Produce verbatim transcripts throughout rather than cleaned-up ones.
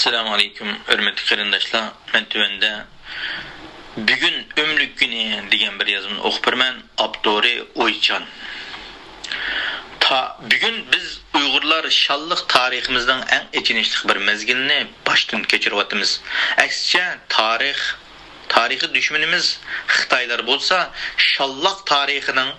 ئەسسالامۇ ئەلەيكۇم، ھۆرمەتلىك قېرىنداشلار. مەن تۆۋەندە «بۈگۈن ئۆملۈك كۈنى» دېگەن بىر يازمىنى ئوقۇپ بېرىمەن. ئاپتورى ئويچان. تا-، بۈگۈن بىز ئۇيغۇرلار شانلىق تارىخىمىزنىڭ ئەڭ ئېچىنىشلىق بىر مەزگىلىنى باشتىن كەچۈرۈۋاتىمىز. ئەكسىچە، تارىخ، تارىخىي دۈشمىنىمىز خىتايلار بولسا شانلىق تارىخىنىڭ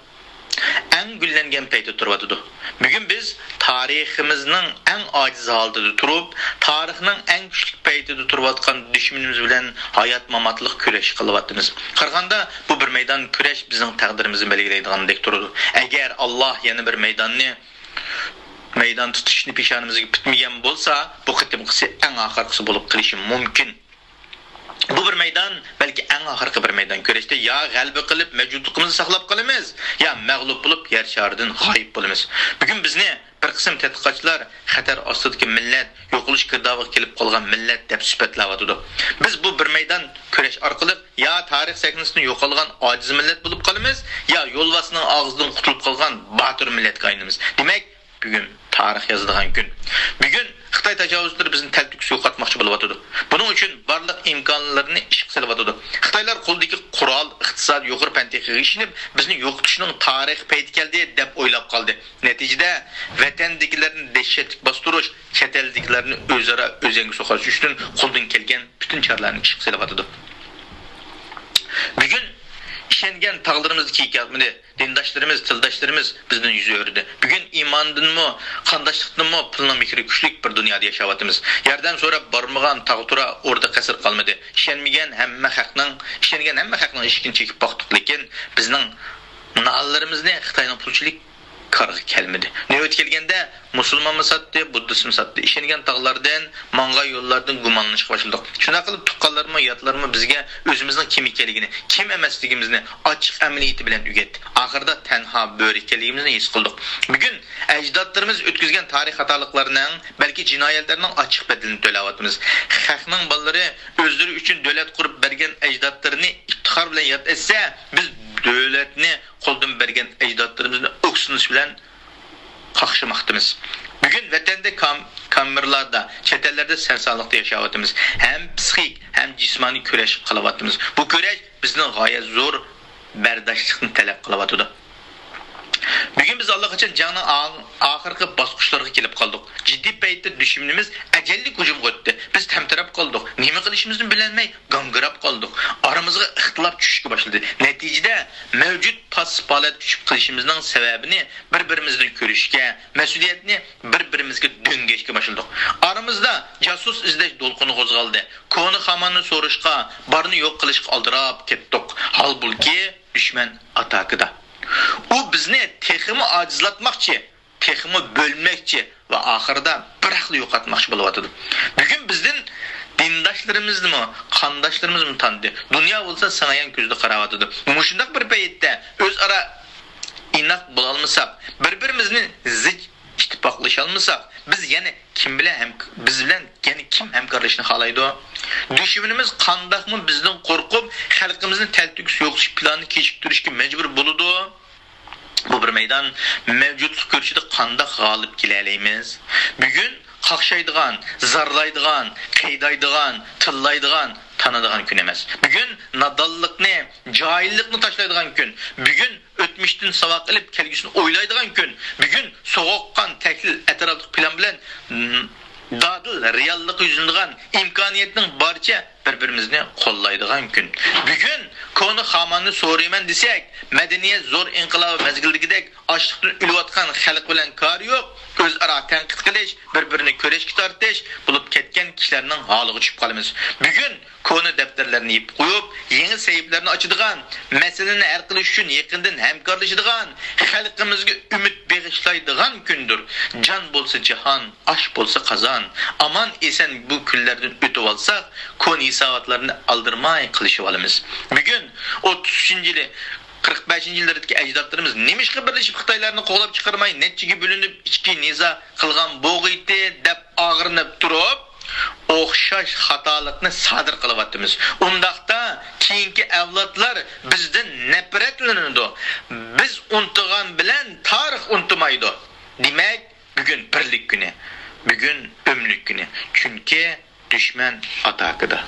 ئەڭ گۈللەنگەن پەيتىدە تۇرۇۋاتىدۇ. بۈگۈن بىز تارىخىمىزنىڭ ئەڭ ئاجىز ھالىتىدە تۇرۇپ، تارىخنىڭ ئەڭ كۈچلۈك پەيتىدە تۇرۇۋاتقان دۈشمىنىمىز بىلەن ھايات-ماماتلىق كۈرەش قىلىۋاتىمىز. قارىغاندا، بۇ بىر مەيدان كۈرەش بىزنىڭ تەقدىرىمىزنى بەلگىلەيدىغاندەك تۇرىدۇ. ئەگەر ئاللاھ يەنە بىر مەيداننى، مەيدان تۇتۇشنى پېشانىمىزگە پۈتمىگەن بولسا، بۇ قېتىمقىسى ئەڭ ئاخىرقىسى بولۇپ قېلىشى مۇمكىن. بۇ بىر مەيدان، بەلكى ئەڭ ئاخىرقى بىر مەيدان كۈرەشتە يا غەلىبە قىلىپ مەۋجۇتلۇقىمىزنى ساقلاپ قالىمىز، يا مەغلۇپ بولۇپ يەر شارىدىن غايىب بولىمىز. بۈگۈن بىزنى بىر قىسىم تەتقىقاتچىلار خەتەر ئاستىدىكى مىللەت، يوقىلىش گىردابىغا كېلىپ قالغان مىللەت دەپ سۈپەتلەۋاتىدۇ. بىز بۇ بىر مەيدان كۈرەش ئارقىلىق يا تارىخ سەھنىسىدىن يوقالغان ئاجىز مىللەت بولۇپ قالىمىز، يا يولۋاسنىڭ ئاغزىدىن قۇتۇلۇپ قالغان باتۇر مىللەتكە ئايلىنىمىز. دېمەك، بۈگۈن تارىخ يازىدىغان كۈن. بۈگۈن خىتاي تاجاۋۇزچىلىرى بىزنى تەلتۆكۈس يوقاتماقچى بولۇۋاتىدۇ. بۇنىڭ ئۈچۈن بارلىق ئىمكانلىرىنى ئىشقا سېلىۋاتىدۇ. خىتايلار قولىدىكى قورال، ئىقتىساد، يۇقىرى پەن-تېخنىكىغا ئىشىنىپ، بىزنى يوقىتىشنىڭ تارىخىي پەيتى كەلدى، دەپ ئويلاپ قالدى. نەتىجىدە، ۋەتەندىكىلەرنى دەھشەتلىك باستۇرۇش، چەت ئەلدىكىلەرنى ئۆزئارا ئۆزەڭگە سوقۇش ئۈچۈن قولىدىن كەلگەن پۈتۈن چارىلەرنى ئىشقا سېلىۋاتىدۇ. بۈگۈن ئىشەنگەن تاغلىرىمىزدا كېيىك ياتمىدى. دىنداشلىرىمىز، تىلداشلىرىمىز بىزدىن يۈز ئۆرۈدى. بۈگۈن ئىماندىنمۇ، قانداشلىقتىنمۇ پۇلنىڭ مېھرى كۈچلۈك بىر دۇنيادا ياشاۋاتىمىز. ياردەم سوراپ بارمىغان تاغ تۇرا، ئوردا قەسىر قالمىدى. ئىشەنمىگەن ھەممە خەقنىڭ، ئىشەنگەن ھەممە خەقنىڭ ئىشىكىنى چېكىپ باقتۇق، لېكىن بىزنىڭ نالىلىرىمىزنى خىتاينىڭ پۇلچىلىك كارغا كەلمىدى. نۆۋەتكە كەلگەندە، مۇسۇلمانمۇ ساتتى، بۇددىستمۇ ساتتى. ئىشەنگەن تاغلاردىن، ماڭغان يوللاردىن گۇمانلىنىشقا باشلىدۇق. شۇنداق قىلىپ، تۇغقانلارمۇ، ياتلارمۇ بىزگە ئۆزىمىزنىڭ كىم ئىكەنلىكىنى، كىم ئەمەسلىكىمىزنى ئاچچىق ئەمەلىيىتى بىلەن ئۆگەتتى. ئاخىرىدا تەنھا بۆرە ئىكەنلىكىمىزنى ھېس قىلدۇق. بۈگۈن ئەجدادلىرىمىز ئۆتكۈزگەن تارىخىي خاتالىقلارنىڭ، بەلكى جىنايەتلەرنىڭ ئاچچىق بەدىلىنى تۆلەۋاتىمىز. خەقنىڭ بالىلىرى ئۆزلىرى ئۈچۈن دۆلەت قۇرۇپ بەرگەن ئەجدادلىرىنى ئىپتىخار بىلەن ياد ئەتسە، بىز دۆلەتنى قولدىن بەرگەن ئەجدادلىرىمىزنى ئۆكسۈنۈش بىلەن قاقشىماقتىمىز. بۈگۈن ۋەتەندە كام-، كامېرلاردا، چەت ئەللەردە سەرسانلىقتا ياشاۋاتىمىز. ھەم پسىخىك، ھەم جىسمانىي كۈرەش قىلىۋاتىمىز. بۇ كۈرەش بىزدىن غايەت زور بەرداشلىقنى تەلەپ قىلىۋاتىدۇ. بۈگۈن بىز ئاللىقاچان جەڭنىڭ ئاڭ-، ئاخىرقى باسقۇچلىرىغا كېلىپ قالدۇق. جىددىي پەيتتە دۈشمىنىمىز ئەجەللىك ھۇجۇمغا ئۆتتى. بىز تەمتىرەپ قالدۇق. نېمە قىلىشىمىزنى بىلەلمەي گاڭگىراپ قالدۇق. ئارىمىزغا ئىختىلاپ چۈشۈشكە باشلىدى. نەتىجىدە، مەۋجۇت پاسسىپ ھالەتكە چۈشۈپ قېلىشىمىزنىڭ سەۋەبىنى بىر-بىرىمىزدىن كۆرۈشكە، مەسئۇلىيەتنى بىر-بىرىمىزگە دۆڭگەشكە باشلىدۇق. ئارىمىزدا جاسۇس ئىزدەش دولقۇنى قوزغالدى. كونا خاماننى سوراشقا، بارنى يوق قىلىشقا ئالدىراپ كەتتۇق. ھالبۇكى، دۈشمەن ئاتاكىدا. ئۇ بىزنى تېخىمۇ ئاجىزلاتماقچى، تېخىمۇ بۆلمەكچى ۋە ئاخىرىدا بىراقلا يوقاتماقچى بولۇۋاتىدۇ. بۈگۈن بىزدىن دىنداشلىرىمىزمۇ، قانداشلىرىمىزمۇ تاندى. دۇنيا بولسا سىڭايان كۆزىدە قاراۋاتىدۇ. مۇشۇنداق بىر پەيتتە ئۆزئارا ئىناق بولالمىساق، بىر-بىرىمىزنى زىچ ئىتتىپاقلىشالمىساق، بىز يەنە كىم بىلەن ھەم-، بىز بىلەن يەنە كىم ھەمكارلىشىشنى خالايدۇ؟ دۈشمىنىمىز قانداقمۇ بىزدىن قورقۇپ، خەلقىمىزنى تەلتۆكۈس يوقىتىش پىلانىنى كېچىكتۈرۈشكە مەجبۇر بولىدۇ؟ بۇ بىر مەيدان، مەۋجۇتلۇق كۈرىشىدە قانداق غالىب كېلەلەيمىز؟ بۈگۈن قاقشايدىغان، زارلايدىغان، قىينايدىغان، تىللايدىغان، تانىدىغان كۈن ئەمەس. بۈگۈن نادانلىقنى، جاھىللىقنى تاشلايدىغان كۈن. بۈگۈن ئۆتمۈشتىن ساۋاق ئېلىپ، كەلگۈسىنى ئويلايدىغان كۈن. بۈگۈن سوغۇققان، تەھلىل، ئەتراپلىق پىلان بىلەن، م، دادىل رېئاللىققا يۈزلىنىدىغان، ئىمكانىيەتنىڭ بارىچە بىر-بىرىمىزنى قوللايدىغان كۈن. بۈگۈن كونا خاماننى سورۇيمەن دېسەك، مەدەنىيەت زور ئىنقىلابى مەزگىلىدىكىدەك ئاچلىقتىن ئۆلۈۋاتقان خەلق بىلەن كارى يوق. ئۆزئارا تەنقىد قىلىش، بىر-بىرىنى كۆرۈشكە تارتىش بولۇپ كەتكەن كىشىلەرنىڭ ھالىغا چۈشۈپ قالىمىز. بۈگۈن كونا دەپتەرلەرنى يېپىپ قويۇپ، يېڭى سەھىپىلەرنى ئاچىدىغان، مەسىلىنى ھەل قىلىش ئۈچۈن يېقىندىن ھەمكارلىشىدىغان، خەلقىمىزگە ئۈمىد بېغىشلايدىغان كۈندۇر. جان بولسا جاھان، ئاش بولسا قازان. ئامان-ئېسەن بۇ كۈنلەردىن ئۆتۈۋالساق، كونا ھېساباتلارنى ئالدىرىماي قىلىشىۋالىمىز. بۈگۈن ئوتتۇز ئۈچىنچى يىلى، قىرىق بەشىنچى يىللىرىدىكى ئەجدادلىرىمىز نېمىشقا بىرلىشىپ خىتايلارنى قوغلاپ چىقارماي، نەچچىگە بۆلۈنۈپ ئىچكى نىزا قىلغان بولغىيتى دەپ ئاغرىنىپ تۇرۇپ، ئوخشاش خاتالىقنى سادىر قىلىۋاتىمىز. ئۇنداقتا كېيىنكى ئەۋلادلار بىزدىن نەپرەتلىنىدۇ. بىز ئۇنتۇغان بىلەن تارىخ ئۇنتۇمايدۇ. دېمەك، بۈگۈن بىرلىك كۈنى، بۈگۈن ئۆملۈك كۈنى. چۈنكى دۈشمەن ئاتاكىدا.